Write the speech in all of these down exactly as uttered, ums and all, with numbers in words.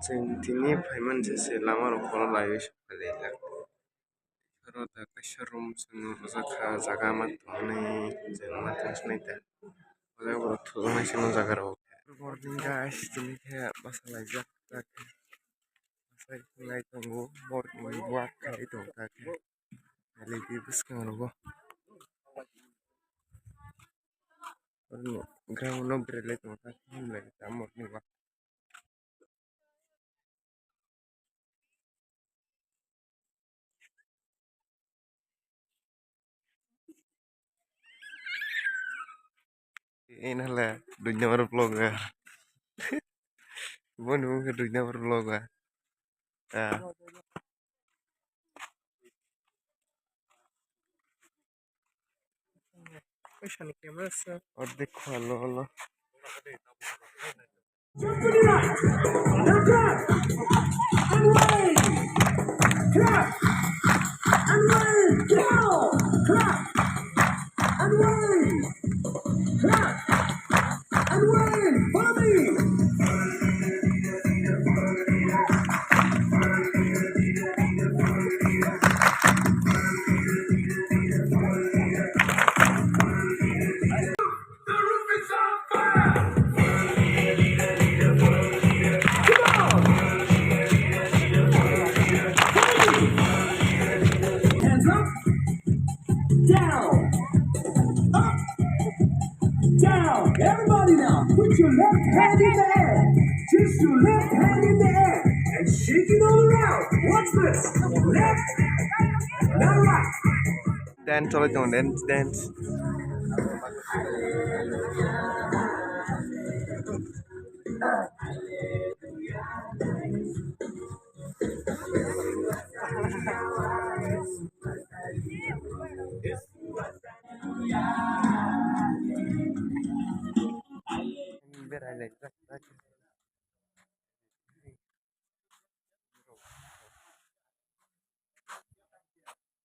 Chwng tini phaimani se se lama rok khoro laiwi sokphaijak. Oro da kaisa room chwng nukjak kha, jaga ma tongnai, je ma tong sinai da. O jaga borok thujaknai se o jaga rok. Good morning guys, tini khe bwsa laijak, bwsa nai tongo, morning walk khlai tongo ta khe. Nalai di bwskango. Ground no belai tongo ta khe, morning walk. Ini le dui number vlog ya. Bo ni mungkhe dui number vlog ya. Ah. Ordek khwalo lo. Jump to the right. Now clap. And wave. Clap. And wave. Down. Clap. And wave. Clap. And wave. Follow me. The roof is on fire! Come on! Hands up, down, up, down. Everybody now, put your left hand in the air. Just your left hand in the air and shake it all around. Watch this. Left, now right. Dance cholai tongo, dance, dance.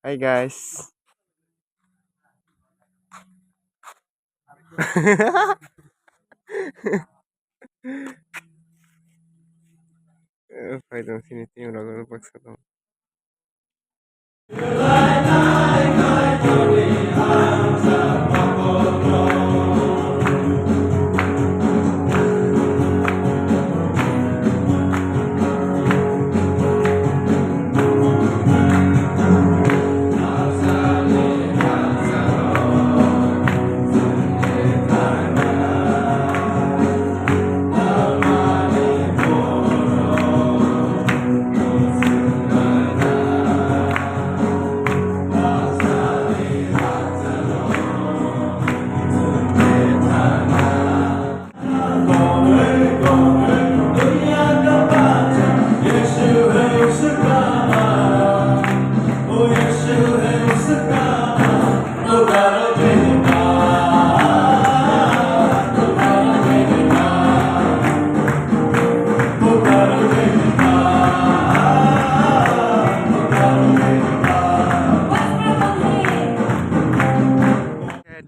Hi guys. Eh, phai tong sini team rok baksa tong.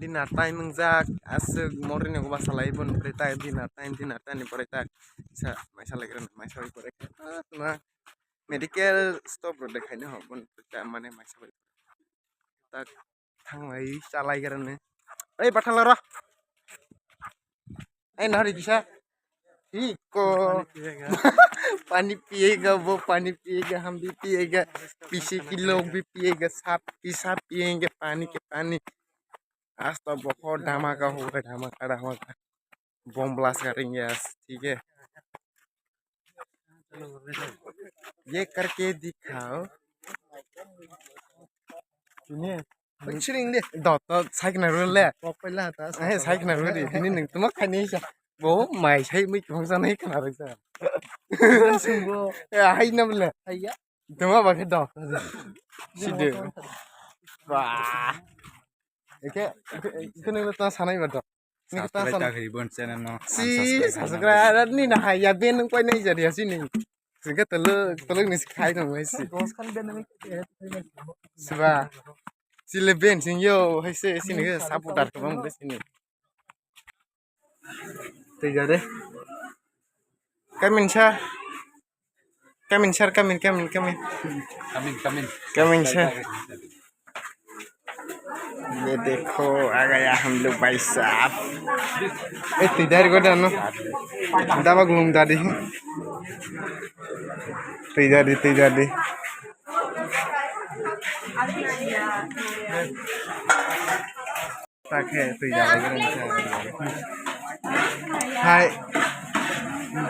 Dinner time wngjak, aswk morning ni uba salai boni pore tak dinner time, dinner time ni pore tak kisa maisa lai gra, maisa lai pore khe, ah, na medical stop rok de khaina ho boni pore tak mane maisa lai tak thanglai chalai gra ne. Ei, bathang laro. Ei, nahari kisa. Iko. Pani piyega, wo pani piyega, hum bhi piyega, pisi ki log bhi piyega, sab ki sab piyenge pani ke pani. Aaj to bahut dhamaka hoga, dhamaka, dhamaka. Bomb blast karenga, theek hai? Ye karke dikhao. Siring de. Dot to sai khna rw le. Kok paila ta. Eh, sai khna rw di. Tini nwng tuma khaini sa. Bo mai sai mui khong sa nai khna rw sa. Sungbo. Eh, hai nam le. Haiya. Tuma ba khe do. Side. Ba. Eke, eke, eke nwng ta sanai ba do. Nini ta subscribe san. Ta khe bon channel no. Si, unsubscribe subscribe ni na haiya ben nwng koi nai jariya sini. Singke tolo, tolo ni khai no mai si. Dos khan ben nwng. Siba. Sile ben sing yo, hai se sini ke supporter ko bang sini. Tei jare. Kamin sa. Come in, sir, come in, come in, come in. Come in, come in. Come in, sir. ये देखो, आ गया हम लोग भाई साहब। ए, तैयारी कर देना। दबा घूम दादी। तैयारी, तैयारी। Hai.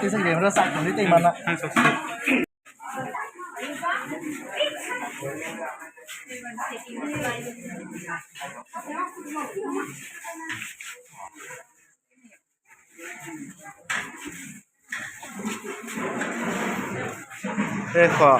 Tisa gemra sak tuli tei mana. Eko.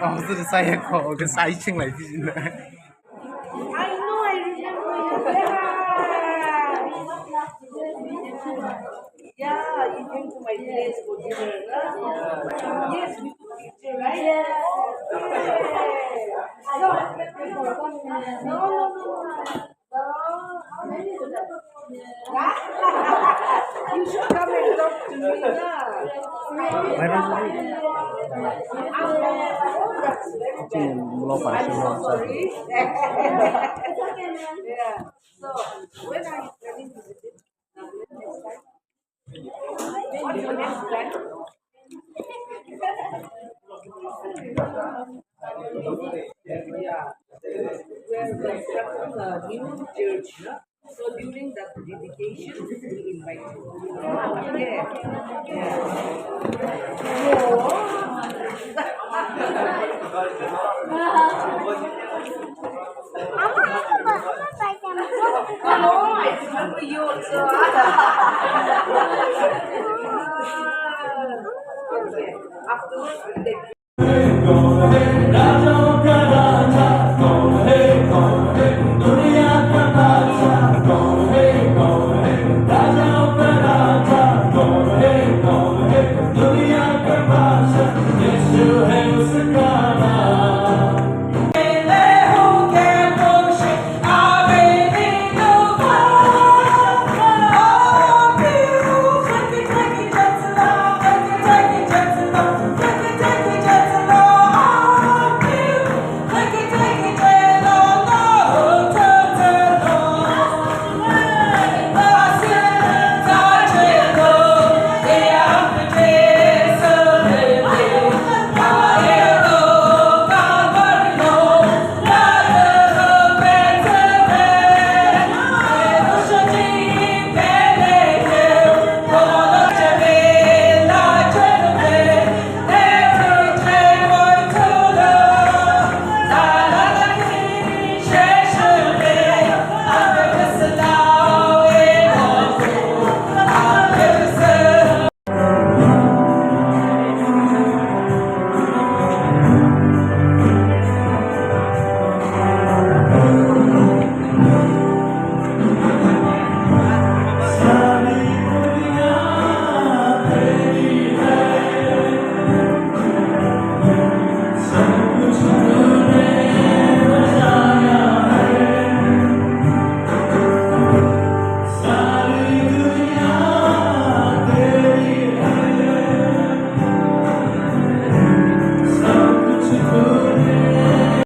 Oh, so the side ko, the side ching like this. I know, I remember you. Yeah, you came to my place for dinner, huh? Yes, we took picture, right? Yes. No, no, no, no. You should come and talk to me, na. I'm so sorry. Yeah. So, when are you planning to visit? What's your next plan? Yeah. We're constructing a new church, no? So during that dedication, we invite you. Yeah. Yeah. No, I remember you also. Okay. Afterwards, we'll take